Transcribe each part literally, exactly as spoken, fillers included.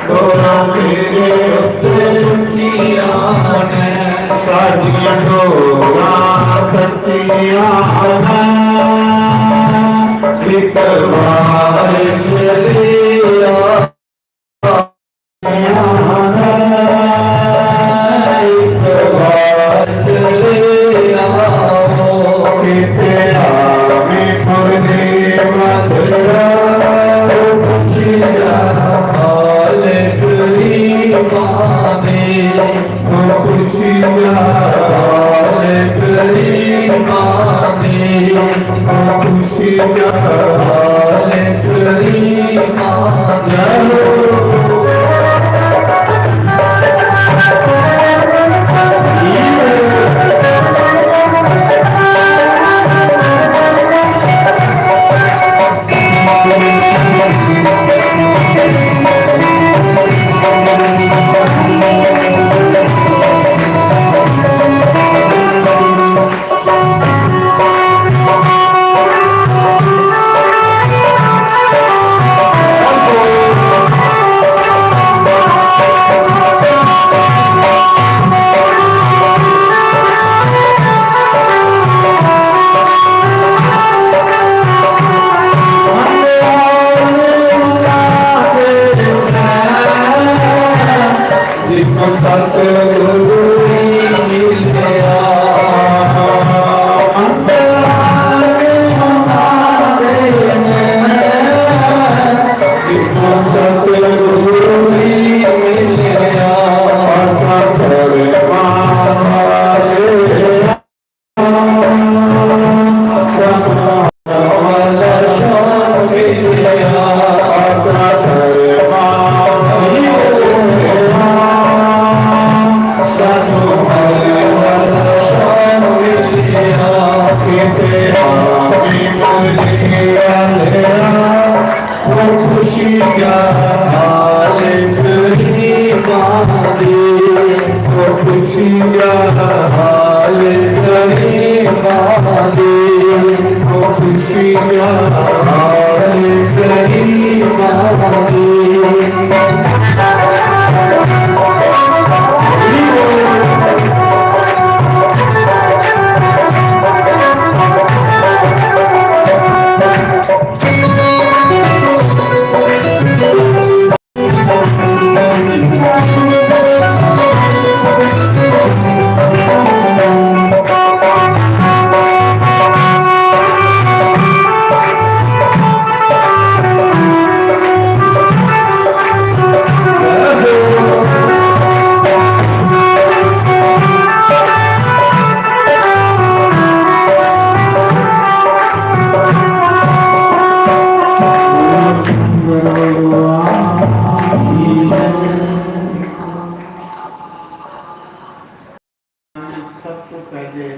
डोरां तेरे उत्ते सुन्नियां ने, साडियां डोरां सच्चियां ने। इक बार चले आ, इक बार चले आओ। किते आवे परदेवा तेरा, ओ खुशियां हाल करीमां दे, ओ खुशियां हाल करीमां दे, ओ खुशियां हाल करीमां दे। जिथों सतगुरु मिलया, अंतरात्मा दे में। जिथों सतगुरु मिलया, असां धर्मां वाले। खुशियां हाल गरीबां दी, ओ खुशियां हाल गरीबां दी, ओ खुशियां हाल गरीबां दी। सब तो पहले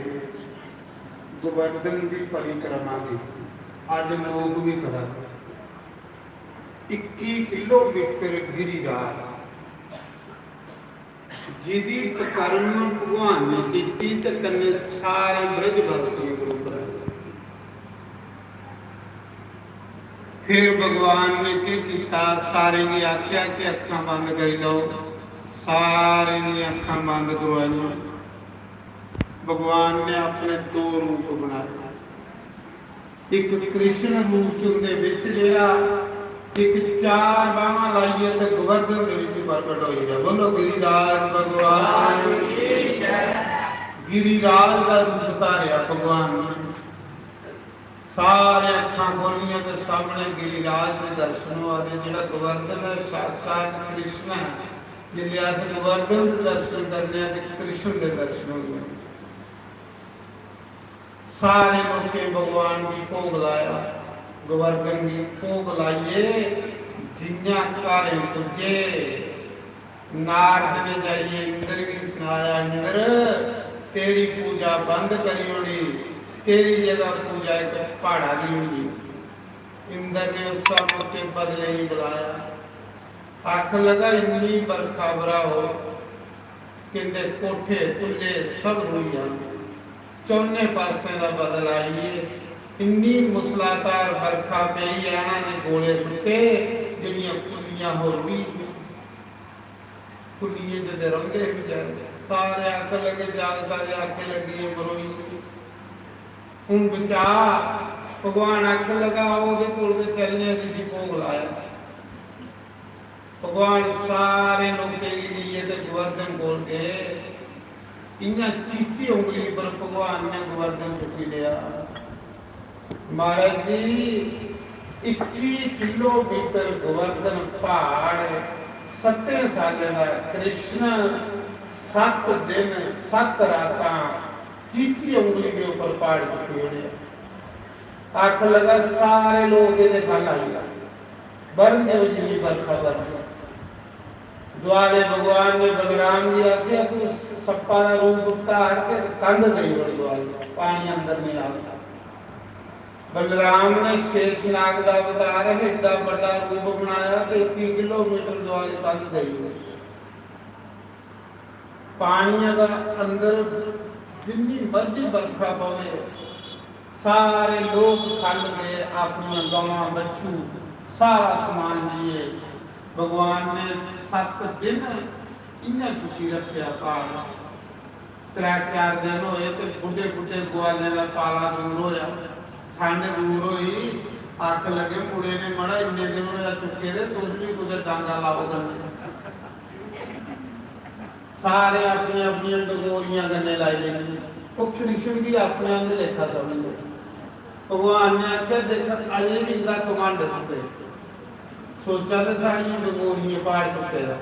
गोवर्धन दी परिक्रमा की अज लोग भी करा दे। इक्की किलोमीटर गिरिराज, जिदी पकर्म भगवान ने कीती ते कन्नै सारे ब्रजवासियों को कराई। फिर भगवान ने केह् कीता, सारें गी आखेआ कि अक्खां बंद करी लैओ। सारें दी अक्खां बंद करवाइयां। भगवान ने अपने दो रूप बनाए, एक कृष्ण रूप च उंदे बिच रेहा, एक चार बाहां लाइयै ते गोवर्धन दे विच प्रकट होई गेआ। बोलो गिरिराज भगवान की जय। गिरिराज दा रूप धारेआ भगवान ने। सारे अक्खां खोलियां ते सामने गिरिराज दे दर्शन होआ दे। जेह्ड़ा गोवर्धन है, साक्षात कृष्ण है। जिसलै अस गोवर्धन दे दर्शन करने आं ते कृष्ण दे दर्शन होंदे न। सारे लोकें भगवान गी भोग लाया, गोवर्धन गी भोग लाइयै जियां घर पुज्जे, नारद ने जाइयै इंद्र गी सनाया, "इंद्र, तेरी पूजा बंद करी ओड़ी, तेरी जगह पूजा इक प्हाड़ा दी होई।" इंद्र ने उस मौके बदले गी बुलाया, आखन लगा, "इन्नी बरखा बराओ कि इंदे कोठे कुल्ले सब रुढ़ी जान, चौने पासें दा बदल आई गे, इन्नी मूसलाधार बरखा पेई, ऐना ने गोले सुट्टे, जेह्ड़ियां कुल्लियां होर बी।" कुड़िये जदे रौंदे हे बेचारे, सारे आखन लगे, "जागत आए आखे लगी, एह् मरोई।" हून बचा, भगवान आखन लगा, "ओह्दे कोल गै चलने आं, जिसी भोग लाया।" भगवान सारे लोकें गी लेइयै ते गोवर्धन कोल गए। इ'यां चीची उंगली पर भगवान ने गोवर्धन चुक्की लेआ। महाराज जी, इक्की किलोमीटर गोवर्धन प्हाड़, सत्तें सालें दा कृष्ण, सत्त दिन, सत्त रातां चीची उंगली दे उप्पर प्हाड़ चुक्की ओड़ेआ। आखन लगा, "सारे लोक एह्दे ख'ल्ल आई जा, बरन देओ, जिन्नी बरखा बरदी।" दुआले भगवान ने बलराम गी आखेआ, "तू सप्पा दा रूप धार के कंध देई ओड़ दुआले, पानी अंदर नहीं आंदा।" बलराम ने शेषनाग दा अवतार एड्डा बड्डा रूप बनाया कि इक्की किलोमीटर दुआले कंध देई ओड़ी। पानियै दा अंदर जिन्नी मर्जी बरखा पवे, सारे लोक खल्ल गए, अपनियां गवां, बच्छू, सारा समान लेइयै। भगवान ने सत्त दिन इ'यां चुक्की रक्खेआ प्हाड़। त्रै चार दिन होए ते बुड्ढे बुड्ढे गुआलें दा पाला दूर होआ, ठंड दूर होई। आख लगे, "मुड़े ने मड़ा इन्ने दिन होआ चुक्के दे, तुस बी कुतै डांगा लाओ कन्नै।" सारे अपनियां अपनियां डंगोरियां कन्नै लाई लेइयां। ओह् कृष्ण गी अपने आंगर लेखा समझदे। भगवान ने आखेआ, "दिक्ख, अजें बी इंदा घमंड कुत्ते, सोचा ते सारियां डंगोरियां प्हाड़ टुट्टे दा।"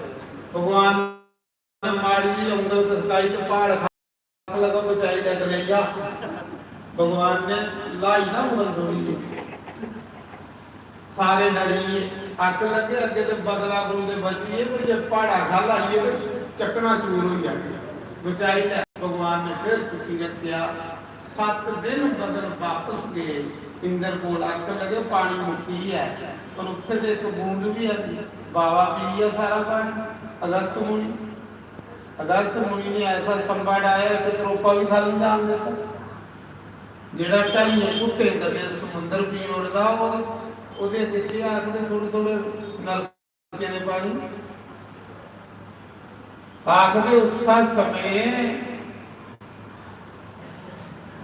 भगवान ने माड़ी जी उंगल कसकाई ते प्हाड़ खा लगा, "बचाई लै कन्हैया।" भगवान ने ल्हाई ना उंगल थोड़ी जी। सारे डरी गे। आखन लगे, "अग्गे ते बदला कोल ते बची गे, पर जे प्हाड़ा खल्ल आई गे ते चकनाचूर होई जागे। बचाई लै।" भगवान ने फिर चुक्की रखेआ। सत्त दिन बदल वापस गए। इंद्र कोल आखन लगे, "पानी मुक्की गेआ, पर उत्थे ते इक बूंद भी है नहीं। बाबा पी गया सारा पानी।" अगस्त मुनि, अगस्त मुनि ने ऐसा संबा डाया, इक त्रोपा भी खाली जान दित्ता। जेड़ा ढलियें घुट्टें कन्नै समुंदर पी ओड़दा, ओह्, ओह्दे अग्गें केह् आखदे, थोड़े-थोड़े नलके दे पानी। आखदे उस समय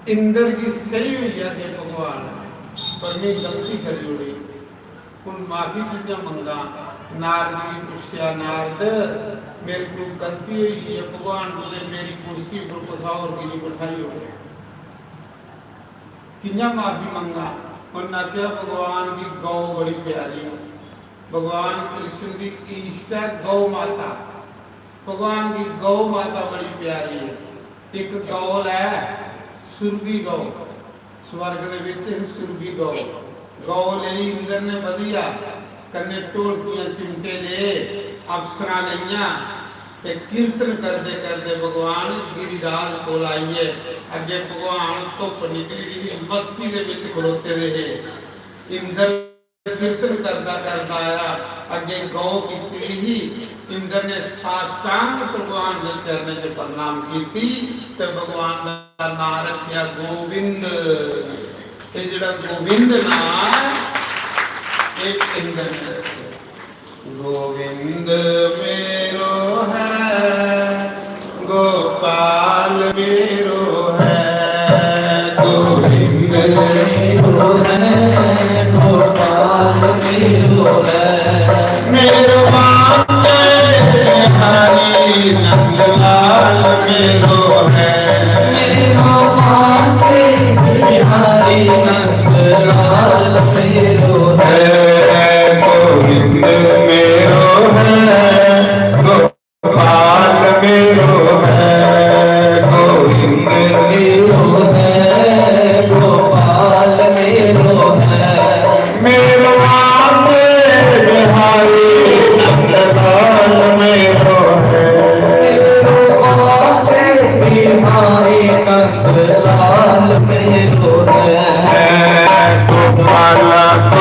इंद्र गी सेही होई गेआ कि भगवान, पर में गलती करी ओड़ी, हून माफी कि'यां मंगां? नारद गी पुच्छेआ, "नारद, मेरे कोल गलती होई गेई ऐ, भगवान कुतै मेरी कुर्सी पर कुसै होर गी निं बठाई ओड़े।" कि'यां माफी मंगां? उन्नै आखेआ, "भगवान गी गौ बड़ी प्यारी ऐ, भगवान कृष्ण दी ईश्ट ऐ गौ माता, भगवान गी गौ माता बड़ी प्यारी ऐ।" इक गौ लै, सुरभि गौ, स्वर्ग दे विच ही सुरभि गौ। गौ लेई इंद्र ने बधिया, कन्नै ढोलकियां चिमटे ले, अफसरां लेइयां, ते कीर्तन करदे करदे भगवान गिरिराज कोल आइयै, अग्गे भगवान धुप्प निकली दी ही, मस्ती दे विच खड़ोते दे हे। इंद्र कीर्तन करदा करदा आया, अग्गे गौ कीती दी ही। इंद्र ने साष्टांग भगवान दे चरणें च प्रणाम कीती ते भगवान दा नाम रखेआ गोविंद। ये जेड़ा गोविंद नाम है, ये इंद्र ने रखेआ। गोविंद मेरो है, गोपाल मेरो है। गोविंद मेरो है, गोपाल मेरो है। मेरो बांके बिहारी नंदलाल मेरो है। मेरो बांके बिहारी नंदलाल मेरो है। गोविंद मेरो है, गोपाल मेरो है। गोविंद मेरो है, गोपाल मेरो है। मेरो बांके बिहारी नंदलाल मेरो है। मेरो बांके बिहारी नंदलाल मेरो है। गोपाला